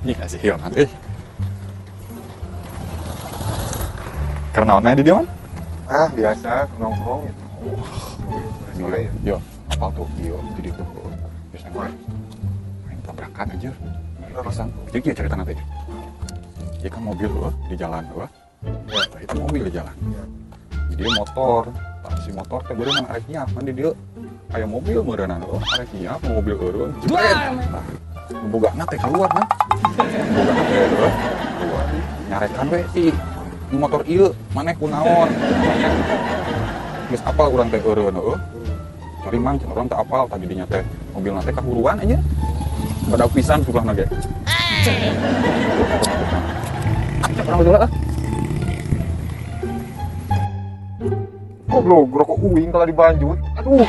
Ih, asih hilman euy. Karena naon di dieu man? Ah, biasa nongkrong gitu. Oh, yo, apal tuh ieu jadi tuh. Biasa gue main tabrakan aja. Pisang. Jadi kieu cerita nanti. Ya kan mobil loh di jalan loh. Ya, itu mobil di jalan. Jadi dia motor, si motor teh beureun arek nyiap man di dieu. Aya mobil meureunana loh, arek nyiap mobil eureun. Jebret. Bogana teh keluar man. Bogana teh keluar. Nyarekan we ih motor ieu maneh kunaon. Geus apal urang teh eureun heuh. Cari mang cenah urang teh apal tadi dinya teh mobilna teh kahuruan aja. Badak pisan sebelahna ge. Cek urang heula ah. Goblok, rokok uing kalau dibanjut. Aduh.